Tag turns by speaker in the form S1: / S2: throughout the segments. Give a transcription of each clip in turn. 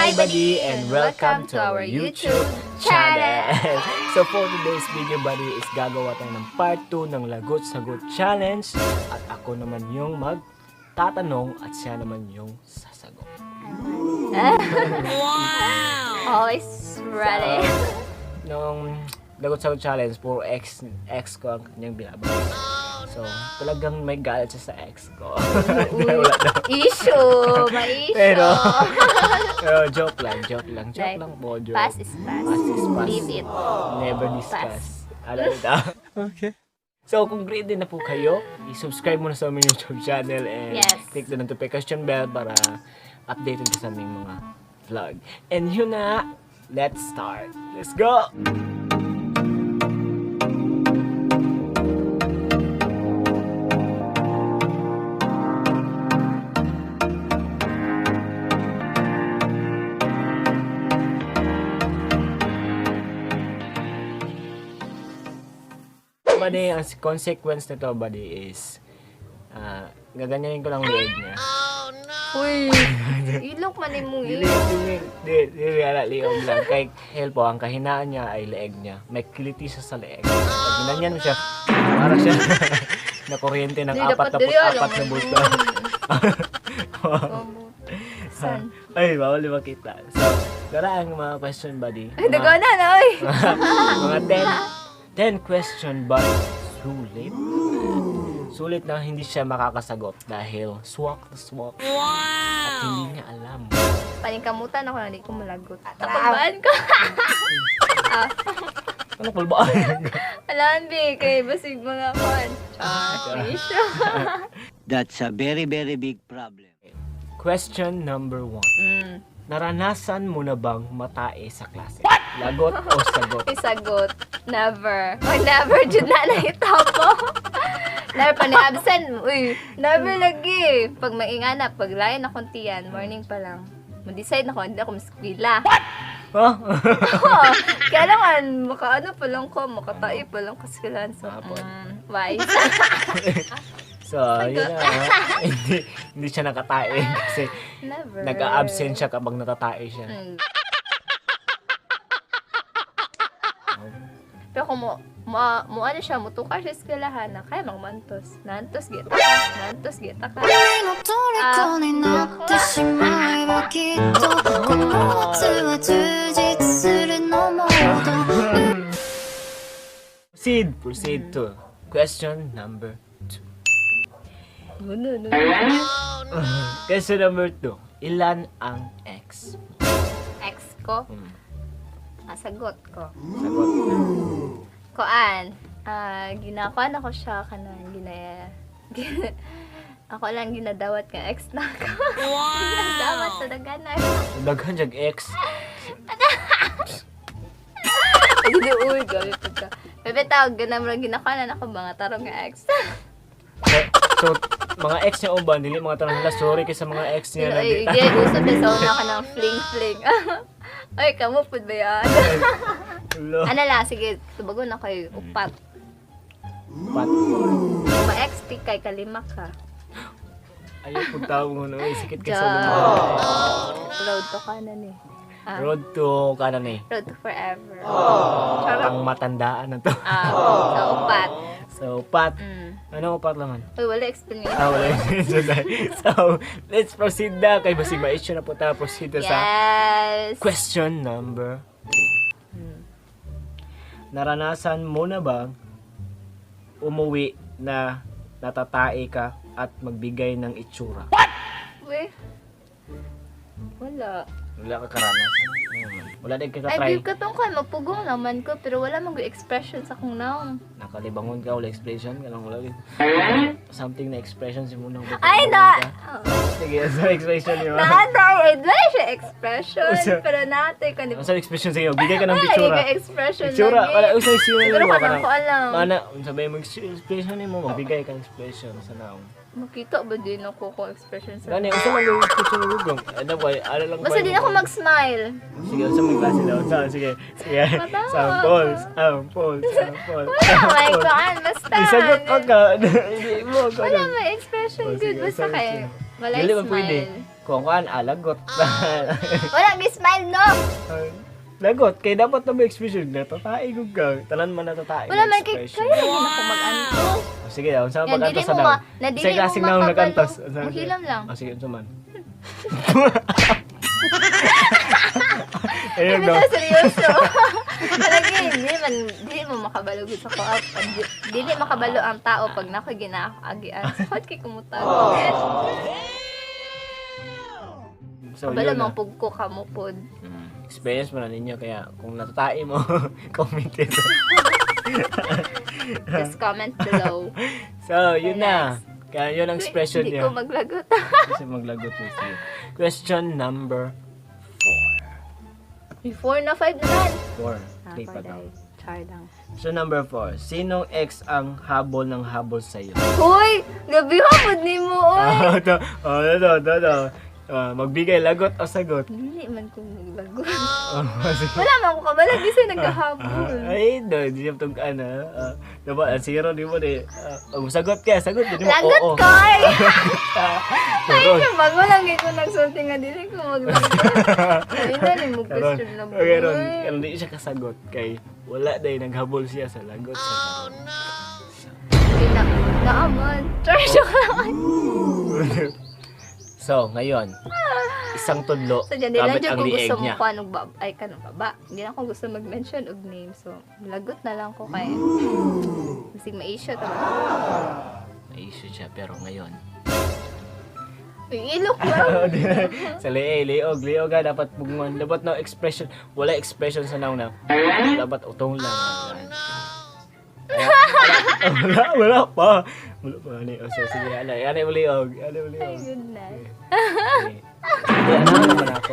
S1: Hi, buddy, and welcome to our YouTube channel. So for today's video, buddy, is gagawa tayo ng part 2 ng Lagot Sagot Challenge. At ako naman yung magtatanong at siya naman yung sasagot.
S2: Always ready.
S1: Nung Lagot Sagot Challenge, puro ex, ex ko ang kanyang binabasa. So, talagang may galit siya sa ex ko. Wala na.
S2: Issue! Ma-issue!
S1: Pero joke lang, joke lang, joke
S2: Like,
S1: lang po, joke.
S2: Past is past.
S1: Past is past.
S2: Leave it.
S1: Never discuss. Alam ito.
S3: Okay.
S1: So, kung ready na po kayo, i-subscribe mo na sa aming YouTube channel and click the notification bell para updated ka sa aming mga vlog. And yun na, let's start. Let's go! Buddy, ang consequence nito, buddy, is gaganyanin ko lang leeg niya.
S2: Uy! Ilok man ni mong
S1: Dili,
S2: ilok.
S1: dili, dili, dili, ala, liog lang. Kay hell po, ang kahinaan niya ay leeg niya. May kiliti siya sa leeg. Pag ginanyan mo siya, para siya na kuryente ng
S2: Di, dapat
S1: apat na
S2: dili, alam
S1: apat na
S2: mo.
S1: bulto.
S2: San?
S1: Ay, bawal makita. So, tara ang mga question, buddy.
S2: Ay, dago na na, oy!
S1: Mga 10 question, but sulit. Sulit na hindi siya makakasagot dahil swak na swak. At hindi niya alam.
S2: Paningkamutan ako na hindi ko malagot. Takulbaan ko.
S1: Ano kulbaan?
S2: Alam, be, kay basig mga kon. Char, may issue.
S3: That's a very, very big problem.
S1: Question number 1. Naranasan mo na bang matae sa klase? Lagot o sagot?
S2: Ay, sagot. Never. Oy, never. Jud na nahitapo. Never pa ni absent. Uy, never lagi. Pag maingana, pag lain akong tiyan, morning pa lang. Mo-decide na ako, hindi ako maskwila.
S1: Huh?
S2: Oo. Kaya lang, makaano pa lang ko, makatai pa lang kaskilan. So,
S1: Hapon.
S2: Wise.
S1: So, yun na. Hindi siya nakatae kasi
S2: Never.
S1: nag-a-absent siya kapag natatae siya.
S2: Pero kung mo ano siya, mutuka siya sa eskwelahan na kaya magmantos. Nantos, gita ka. Nantos, gita ka.
S4: の虜になってしまえばきっとこの夏は充実するのもっと
S1: Proceed. Proceed to question number 2.
S2: No, no, no.
S1: Question number 2. Ilan ang ex?
S2: Ex ko? Ah, sagot ko.
S1: Sagot.
S2: Koan, ginakuan ako siya kanang gina, ako lang ginadawat nga ex na ako. Wow! Ginadawat sa daganan.
S1: So, daghan siyang ex.
S2: Ay, di, uy, gabi po ka. Bebe, tawag, ganam lang ginakuan ako mga tarong nga ex.
S1: So, mga ex niya uban, dili mga tarong nila, sorry kay sa mga ex niya. Na
S2: Ay,
S1: di-
S2: di, usap na sa una ka ng fling-fling. Ay, kamo pud ba yan?
S1: Ulo.
S2: Ano lang, sige, tubagon na kayo, upat.
S1: Pat.
S2: Ma-ex ti kay kalima ka.
S1: Ayaw pag tao mo no, sikit ka sa
S2: Joke.
S1: lumo.
S2: Road to kanan eh. Ah,
S1: Road to kanan eh.
S2: Road to forever.
S1: Pang matandaan na to.
S2: Ah, so upat.
S1: So, pat. Ano upat laman?
S2: Uy, wala explanation.
S1: Ah, wala yun. So, let's proceed na. Kay basig ma-issue na po tayo. Proceed na sa
S2: Yes.
S1: question number 3. Naranasan mo na ba umuwi na natatae ka at magbigay ng itsura?
S2: Uy. Wala.
S1: Wala ka karanas? Ayun. Wala din ka
S2: Ay,
S1: try.
S2: babe, katong ko, mapugong naman ko, pero wala mang expression sa akong naong.
S1: Nakalibangon ka, wala expression. Kanang wala din. Something na expression si Munang.
S2: Ay, na!
S1: Sige, sa expression niyo.
S2: Naatay! Ay, wala siya expression,
S1: Usa.
S2: pero naatay ka ni...
S1: Ano sa expression sa'yo? Bigay ka ng
S2: Wala,
S1: pictura.
S2: yung expression
S1: Itsura,
S2: lagi.
S1: wala, usa sino
S2: Siguro
S1: mo
S2: ka nang ko alam.
S1: Mana, unsa ba yung expression nimo, magbigay ka ng expression sa naong.
S2: Makita ba din ako kung expression sa...
S1: Gani, unsa man yung expression ni Google? Ano ba, ano lang ba
S2: Basta
S1: yung-
S2: din ako mag-smile.
S1: Sige, unsa may klase daw? Unsa, sige. Sige.
S2: Matawa.
S1: Sample, sample, sample.
S2: Wala, may kuan, basta.
S1: Isagot pa ka. Hindi mo ko
S2: Wala
S1: alam.
S2: may expression
S1: Oh,
S2: good.
S1: sige,
S2: Basta
S1: sorry,
S2: kay...
S1: sige.
S2: Wala
S1: Dili man pwede.
S2: smile.
S1: Kung kuan, ah, lagot.
S2: Wala gi-smile no.
S1: Lagot, kay dapat na may expression na tatae gud ka. Tanan man natatae.
S2: Wala man kay
S1: expression.
S2: kaya lagi na ko mag-antos.
S1: Oh, sige, unsa
S2: Yan,
S1: mag-antos
S2: dili
S1: sa
S2: mo
S1: daw?
S2: na dili
S1: Sa
S2: mo
S1: klaseng naong
S2: makabalo.
S1: nag-antos.
S2: Muhilam lang.
S1: Oh, sige, unsa man. Ayun
S2: Hindi
S1: daw.
S2: na seryoso. Lagi, hindi man, dili mo makabalo gud sa ko. Dili makabalo ang tao pag nako ginaagian. Sakot kay kumutag.
S1: So,
S2: Kabalo
S1: yun na.
S2: mang pugko ka mo pod.
S1: Experience mo na ninyo, kaya kung natatae mo, comment ito.
S2: Just comment below.
S1: So, yun na. Kaya yun ang expression
S2: Hindi
S1: niya.
S2: ko maglagot.
S1: Kasi maglagot mo siya. Question number
S2: Before na 5 naman.
S1: 4.
S2: Ah,
S1: 3
S2: four
S1: pa daw.
S2: daw. Char lang.
S1: So, number 4. Sinong ex ang habol ng habol sa'yo?
S2: Hoy! Gabi hamod ni mo, oy!
S1: Ah, ito. Oh, ito, ito, ito. Ah, magbigay lagot o sagot?
S2: Dili man ko maglagot.
S1: Oh, sige.
S2: Wala man ko kabalag, di siya nagkahabol.
S1: Ah, ay, no, di siya itong ano. Diba, ang zero, di mo, di. Ah, sagot ka, sagot. Di mo,
S2: Lagot
S1: oo.
S2: ko, ay! Ay,
S1: Karon.
S2: bago lang ko nagsulti nga dili ko maglagot. Ay, na ni mo
S1: Karon.
S2: question na
S1: Okay, ron.
S2: boy.
S1: Karon di siya kasagot kay wala dahil naghabol siya sa lagot sa karon.
S2: Ay, na, naaman. Char, joke lang.
S1: So, ngayon, isang tudlo,
S2: So, dyan, di lang
S1: gamit
S2: dyan
S1: ang
S2: ko
S1: lieg
S2: gusto mo
S1: niya.
S2: kuha og bab ay, kanong baba. Hindi na ako gusto mag-mention og name. So, lagot na lang ko kay masig ma-issue ta ba?
S1: May-issue siya, pero ngayon.
S2: Uy, ilok lang.
S1: Sa lieg, liog, liog ha, dapat bugungan. Dapat no expression, wala expression sa naong na. Dapat utong lang. Oh, wala, wala pa. Wala pa. Ano, oh, so, sige, ano, ano mo liog, ano mo
S2: Ay,
S1: liog.
S2: goodness.
S1: Okay. Sige, ano naman ako.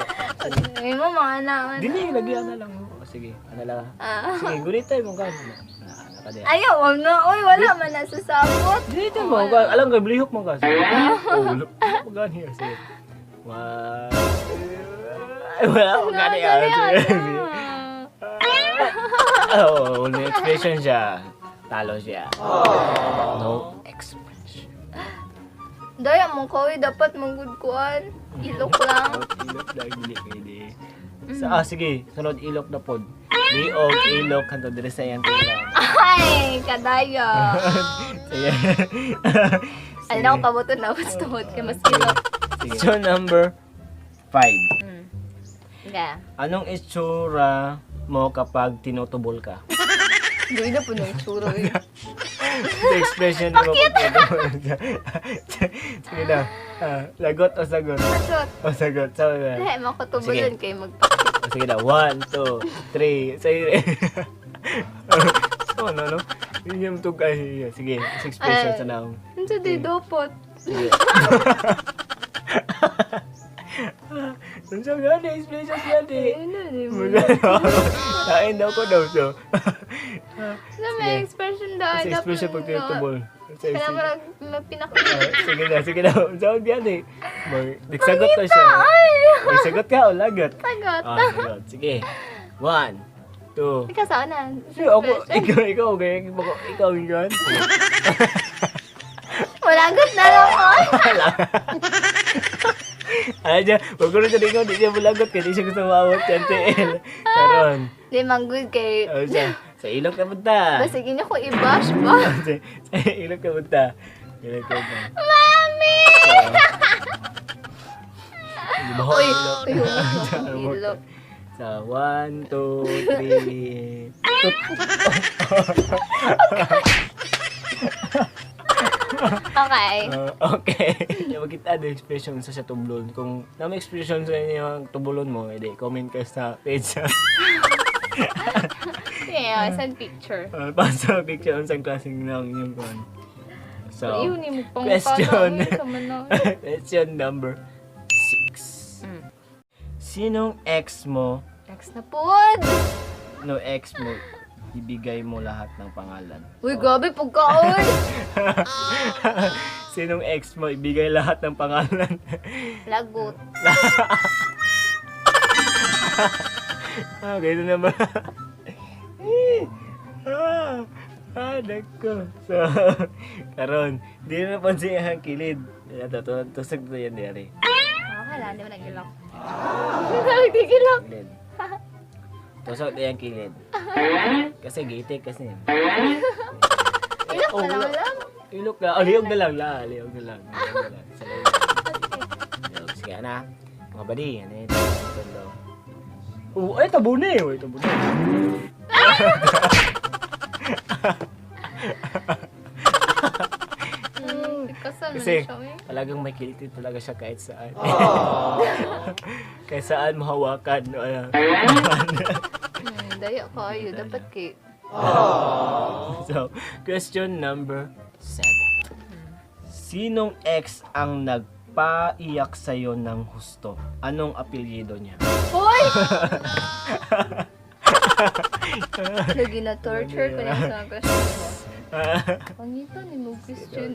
S2: Ay mo, mga anak.
S1: Dili, lagi ana lang. Oh, sige, ano lang.
S2: Ah.
S1: Sige, gunitay mo ka. Ano, ano ka diyan.
S2: Ayaw, wag na. Uy, wala man nasasabot.
S1: Dito mo ka. Alam ka, blihok mo ka. Sige. Oh, wala pa gani. Sige. Wow. Ay, wala pa gani.
S2: Dali,
S1: Ah, sige. Oh, no expression siya. Talo siya. No expression.
S2: Daya mong kawi, dapat manggod kuan. Ilok lang.
S1: Ilok lang, dili pwede. Sa, ah, sige, sunod ilok na pod. Liog, ilok, kanto dire sa iyang tira.
S2: Ay, kadaya.
S1: Sige.
S2: Ay, na ako pabuto na gusto mo kay mas ilok.
S1: Sige. So, number 5.
S2: Yeah.
S1: Anong itsura mo kapag tinutubol ka?
S2: Hindi na po nung itsura eh.
S1: The expression mo pag tinutubol ka. Sige na. Ah, lagot o sagot?
S2: Sagot.
S1: O sagot. Sabi na.
S2: Dahil makatubulon
S1: Sige.
S2: kay mag...
S1: O, sige na. One, two, three. Sige. So, ano, no? Yun yung tugay. Sige, sa expression sa naong.
S2: Ano di dopot?
S1: Sige. Ang sabi nga, expression siya, di.
S2: Ayun na, di mo.
S1: Kain daw ko daw so.
S2: Sa may expression daw.
S1: Sa expression pag tinutubol. Sa
S2: Kaya mo
S1: expression.
S2: magpinakita.
S1: Ah, sige na, sige na. Sabi yan eh. Nagsagot na siya.
S2: Ay!
S1: Nagsagot ka o lagot?
S2: Sagot.
S1: Ah, sagot. Sige. One, two.
S2: Ikaw sa unan.
S1: Sige, ako, ikaw, ikaw, okay. Ikaw, ikaw, ikaw.
S2: Walagot na lang ko.
S1: Ano siya, wag ko rin siya, ikaw, di siya mulagot, kaya di siya gusto maawat yan, TL. Karon.
S2: Di manggod kay...
S1: Ano siya, sa ilog ka punta.
S2: Basig inyo ko i-bash ba?
S1: Sa ilog ka punta. Ilog ka punta.
S2: Mami!
S1: Di ba?
S2: Uy,
S1: Ilog.
S2: uy, uy, ilok.
S1: Sa 1, 2, 3, tut.
S2: Okay.
S1: Okay. Yung makita the expression sa tublon. Kung na may expression sa inyo ang tubulon mo, edi comment ka sa page.
S2: Yeah, send picture.
S1: Para sa picture unsang klaseng ng inyong kon. So,
S2: Iyon ni mo pang
S1: question.
S2: sa manang.
S1: Question number 6. Sinong ex mo,
S2: Next na pod.
S1: no ex mo, ibigay mo lahat ng pangalan?
S2: Uy, gabi pagkaon.
S1: Sinong ex mo, ibigay lahat ng pangalan?
S2: Lagot.
S1: Ah, ganito na ba? Eh, ah, ah, nako. So, karon, di na napansin ang kilid. Ito, tusog to yan, diari.
S2: Okay. lang, di mo nag-ilok. Nagigilok.
S1: Kilid. Tusok na yung kilid. Kasi gitik kasi.
S2: Ilok
S1: Oh,
S2: na lang
S1: wala.
S2: lang.
S1: Ilok na. Oh, liyog na lang. La, liyog na lang. Liyog na lang. Sa liyog. Liyog. Sige na. Mga badi. Ano yun? Ito daw. Oh, ay, tabo na eh. Uy, tabo na.
S2: Kasal man
S1: Kasi
S2: siya eh.
S1: talagang may kiliti talaga siya kahit saan. Kahit saan mo hawakan. No, ano.
S2: Daya kayo. Dapat kay.
S1: So, question number 7. Sinong ex ang nagpaiyak sa'yo ng husto? Anong apelyido niya?
S2: Hoy! Lagi na torture ko na sa mga question mo. Pangita ni mo question.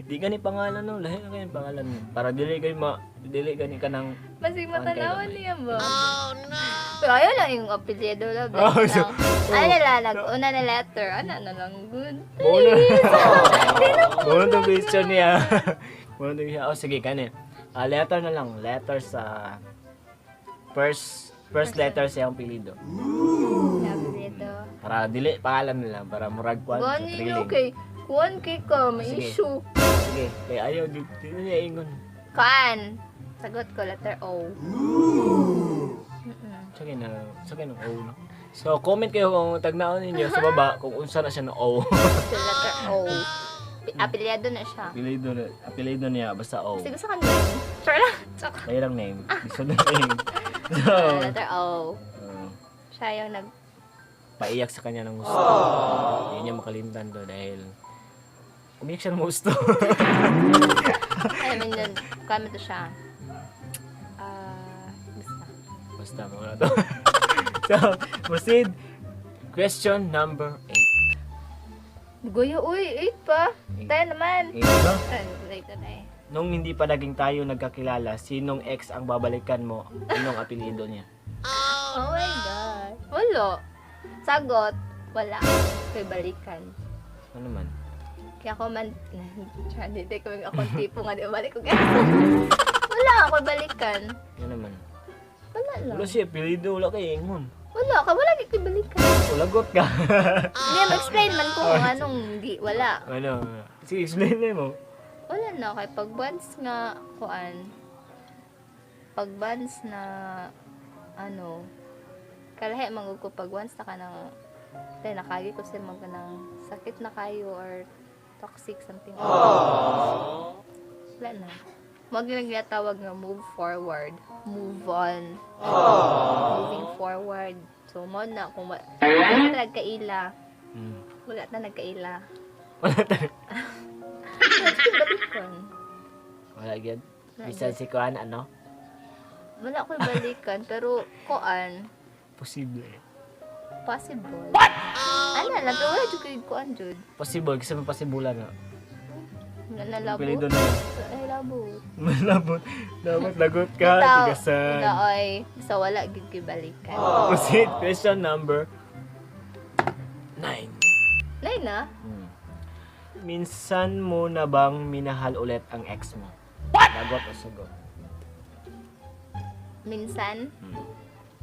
S1: Di gani pangalan no, lahi na kayo pangalan mo. Para dili kayo ma dili gani ka ng
S2: Masig matanawan niya ba? Oh no! Pero ayaw lang yung apelyido lang.
S1: Oh,
S2: Oh,
S1: so-
S2: Ano lang, nag-una na letter. Ano na lang, good.
S1: Bono. Bono tong question niya. Bono tong siya. Oh, sige kani. Ah, letter na lang, letter sa first first letter sa iyang apelyido.
S2: Apelyido.
S1: Para dili pangalan na lang para murag kwan sa
S2: Gani
S1: thrilling.
S2: okay. Kuan kay ka, may
S1: Sige.
S2: issue.
S1: Sige, kay ayaw di, di na niya ingon.
S2: Kuan. Sagot ko, letter O.
S1: Sige na, sige na O no. So comment kayo kung tagnaon ninyo sa baba kung unsa na siya na O.
S2: So, letter O. Apelyido na siya.
S1: Apelyido na, apelyido niya basta O.
S2: Sige sa kanya. Sure lang. Tsaka.
S1: Kaya lang name. Gusto na name. So,
S2: Letter O. Siya yung nag.
S1: paiyak sa kanya ng gusto. Hindi niya makalimtan to dahil umiyak siya ng gusto.
S2: Alam mo yun, kami to siya. Ah, basta.
S1: Basta, mga to. So, proceed. Question number 8.
S2: Goya, uy, 8 pa. Tayo naman.
S1: 8 na?
S2: Ay, late na eh.
S1: Nung hindi pa naging tayo nagkakilala, sinong ex ang babalikan mo? Anong apelyido niya?
S2: Oh my God. Wala. Sagot, wala. Ko'y balikan.
S1: Ano man?
S2: Kaya ako man, hindi ko ako tipo nga di balik ko. Wala ako balikan.
S1: Ano naman?
S2: Wala lang.
S1: Wala siya apelyido, wala kay ingon.
S2: Wala ka, wala kay balikan.
S1: Ulagot ka.
S2: Hindi, ma-explain man ko kung anong di, wala.
S1: Ano? Sige, explain na mo.
S2: Wala na, kay pag once nga, kuan, pag once na, ano, kalahi man gud ko pag once na ka ng, tay, nakagi ko sa mga ng sakit na kayo or toxic something. Wala na. Wag lang tawag nga move forward. Move on. Moving forward. So, mo na, kung wala na nagkaila. Wala na nagkaila.
S1: Wala tayo.
S2: Wala balikan.
S1: Wala gyud.
S2: Wala
S1: Bisan si Kuan, ano?
S2: Wala ko'y balikan, pero kuan,
S1: Posible.
S2: Possible. What? Ano lang, pero wala jud ko'y kuan jud.
S1: Possible, kasi may possible na.
S2: Wala na labo.
S1: Apelyido na.
S2: Ay, labo.
S1: Malabot. Dapat lagot ka,
S2: Bitaw,
S1: tigasan.
S2: wala, oy. Basta wala gid ko'y balikan.
S1: Proceed. Question number 9.
S2: Nay na.
S1: Minsan mo na bang minahal ulit ang ex mo? What? Lagot o sagot?
S2: Minsan,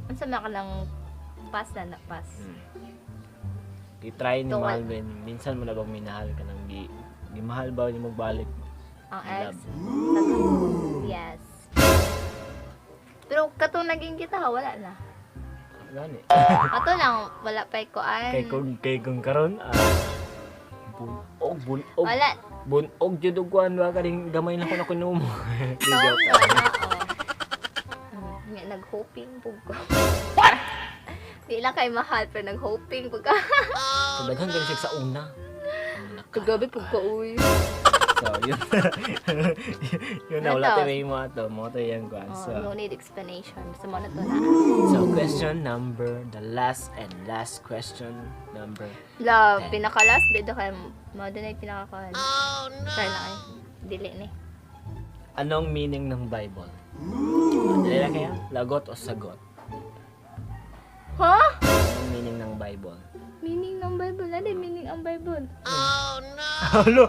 S2: unsa man ka lang pass na na pass.
S1: I-try ni
S2: Tungkol-
S1: mahal ba yun? Minsan mo na bang minahal ka ng di, di mahal ba ni magbalik?
S2: Ang
S1: Love.
S2: ex. Sagot, yes. Pero katong naging kita ha, wala na.
S1: Gani.
S2: Ato lang, wala pa kuan.
S1: Kay kung karon ah, bunog bunog.
S2: Wala.
S1: Bunog jud og kuan wa kaning gamay na ko na kuno mo. Di
S2: Taon
S1: joke.
S2: na, oo. Nga, nag-hoping po ko. What? Di lang kay mahal, pero nag-hoping po ka.
S1: So daghan gani siya sa una.
S2: Kagabi po ko, uy.
S1: So yun. Yun na wala tayo may mga to, mo to yan kuan.
S2: Oh,
S1: So
S2: no need explanation. Basta mo na to na.
S1: So question number, the last and last question number.
S2: Love,
S1: 10.
S2: pinakalas, bedo kay mo doon ay pinakakuan. Oh, no! Try lang ay. Dili ni.
S1: Anong meaning ng Bible? Dali lang kaya? Lagot o sagot?
S2: Huh?
S1: Anong meaning ng Bible?
S2: Meaning ng Bible. Ano yung meaning ang Bible?
S1: Halo.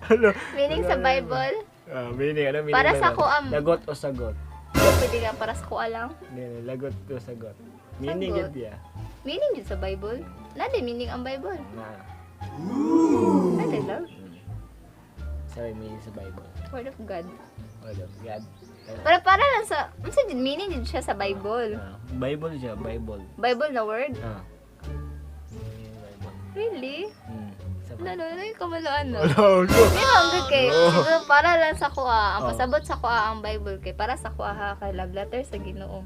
S1: Halo.
S2: Meaning sa Bible?
S1: Ah, meaning, ano meaning
S2: Para
S1: Bible?
S2: sa ko ang-
S1: Lagot o sagot?
S2: Pwede ka para sa ko lang.
S1: Hindi, lagot o sagot. Meaning
S2: Sagot.
S1: yun diya.
S2: Meaning yun sa Bible. Nade meaning ang Bible.
S1: Na.
S2: Nade lang.
S1: Sabi meaning sa Bible.
S2: Word of God.
S1: Word of God.
S2: Pero para lang sa, unsa jud meaning jud siya sa Bible?
S1: Ah, Bible siya, Bible.
S2: Bible na word?
S1: Ah. Meaning ng Bible.
S2: Really?
S1: Sa
S2: Ano, ano, ano yung kamalaan no?
S1: Wala, wala.
S2: Hindi man good kay siguro para lang sa kuha, ang
S1: Oh.
S2: pasabot sa kuha ang Bible kay para sa kuha ha, kay love letter sa Ginoo.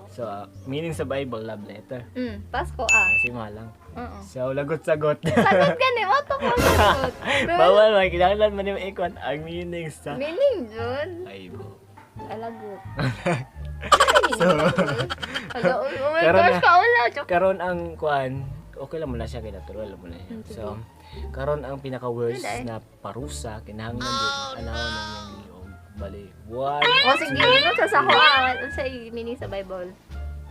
S1: So, meaning sa Bible, love letter.
S2: Pasko ah.
S1: Kasi mahal lang.
S2: Oo.
S1: So, lagot-sagot.
S2: Sagot ka ni, mo to ko sagot. Pero
S1: Bawal man, kinahanglan man yung ikon ang meaning sa
S2: meaning jud.
S1: Bible.
S2: Alagot.
S1: So,
S2: Ala, oh my
S1: Karon
S2: gosh,
S1: na-
S2: kaula. Joke.
S1: karon ang kuan, okay lang mo na siya kay natural mo na siya.
S2: Mm,
S1: So, karon ang pinaka worst
S2: Wala eh.
S1: na parusa kinahanglan din anaw na niyang liog. Bali, one,
S2: O sige, ano sa kuha, unsa meaning sa Bible?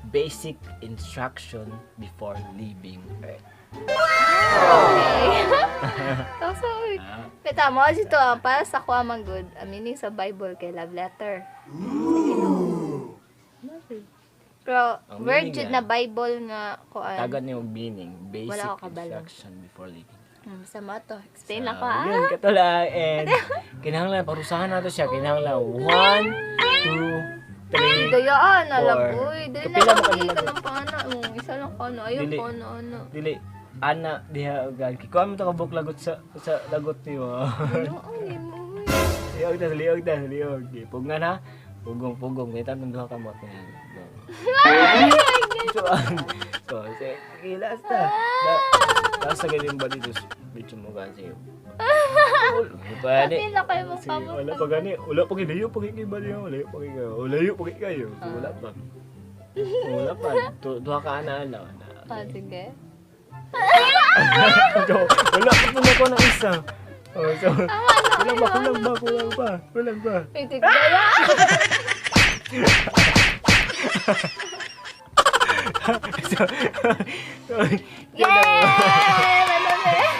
S1: Basic instruction before leaving Earth.
S2: Okay. Tapos, uy.
S1: Ah,
S2: Pero tama dito ah, para sa kuha man good, ang meaning sa Bible kay love letter. Pero
S1: Ang
S2: word
S1: meaning
S2: jud
S1: yan.
S2: na Bible nga kuan.
S1: Tagad niyo og meaning, basic
S2: Wala ko kabalo.
S1: instruction before leaving.
S2: Sa mo to. Explain lang
S1: So,
S2: ko ah.
S1: Yun, kato lang. And kinahanglan, parusahan nato siya. Kinahanglan, one, two, three,
S2: Dayaan na lang
S1: four.
S2: uy. Dili
S1: Kapila
S2: na
S1: mo
S2: lang
S1: kanila,
S2: ka ng pana. Isa lang ka na. Ayaw
S1: Dili.
S2: ko na ano.
S1: Dili, ana, diha, gan. Kikuha mo to kabuk lagot sa lagot niyo.
S2: Ano ang nimo? Uy.
S1: Liog ta, liog ta, liog. Di, pugngan ha. Pugong, pugong. May tatong duha ka mo. So, kilas ta. Tapos sa ganyan ba dito, medyo mo gan sa'yo. Wala pa gani.
S2: Apil na kayo mong
S1: Sige,
S2: kamot.
S1: wala pa gani. Wala pa gani. Layo pa kayo ba niyo? Layo pa kayo. Layo pa kayo. So, wala pa. Wala pa. Duha ka ana ala.
S2: Ah, sige.
S1: So, wala pa po ko ng isa. Oh, so, kulang pa, kulang pa, kulang pa, kulang pa.
S2: Wait, tigdaya.
S1: So, yun na po.
S2: Yay! Ano na eh?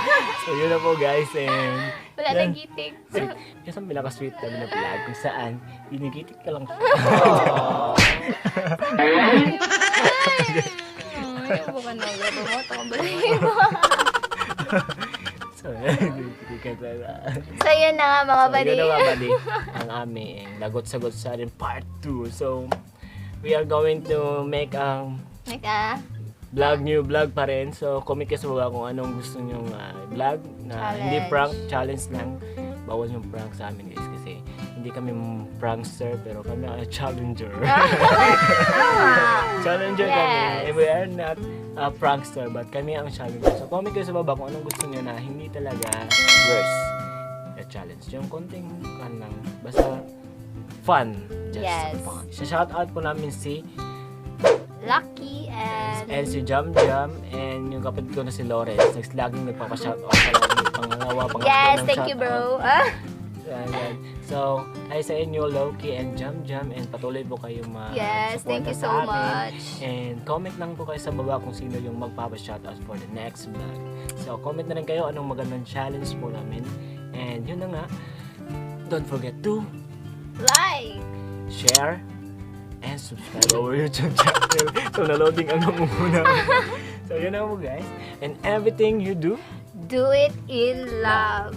S1: So, yun na po guys. And,
S2: Wala
S1: yan.
S2: nang gitik.
S1: Yan ang pinaka-sweet namin na vlog kung saan ginigitik ka lang siya.
S2: Ay, ayaw ka na. Gabo mo. Ito ka balahibo.
S1: So, ginigitik ka talaga.
S2: So, yun na nga mga
S1: So,
S2: buddy.
S1: yun na mga buddy. Ang aming lagot-sagot sa atin part 2. So, we are going to make ang
S2: Like, ah,
S1: vlog, new vlog pa rin. So, comment kayo sa baba kung anong gusto nyong vlog na hindi
S2: Challenge.
S1: prank, challenge lang. Bawal yung prank sa amin guys kasi hindi kami prankster pero kami ay challenger. Challenger kami.
S2: Yes.
S1: Eh, we are not a prankster but kami ang challenger. So, comment kayo sa baba kung anong gusto niyo na hindi talaga worse na challenge. Yung konting kan lang. Basta fun. Just fun. So, shout out po namin si
S2: Lucky and
S1: and si Jam Jam and yung kapatid ko na si Lawrence. Next, laging nagpapa-shoutout palagi. Pangalawa, pangatlo
S2: Yes,
S1: ng
S2: thank you,
S1: shoutout.
S2: bro. Ah.
S1: Ayan, yan. So, hi sa inyo, Loki and Jam Jam, and patuloy po kayong mag
S2: Yes, thank you
S1: sa
S2: so
S1: amin.
S2: much.
S1: And comment lang po kayo sa baba kung sino yung magpapa-shoutout for the next vlog. So, comment na rin kayo anong magandang challenge po namin. And yun na nga, don't forget to
S2: Like.
S1: share, and subscribe our YouTube channel. So, na-loading ang muna. So, yun na po guys. And everything you do,
S2: Do it in love.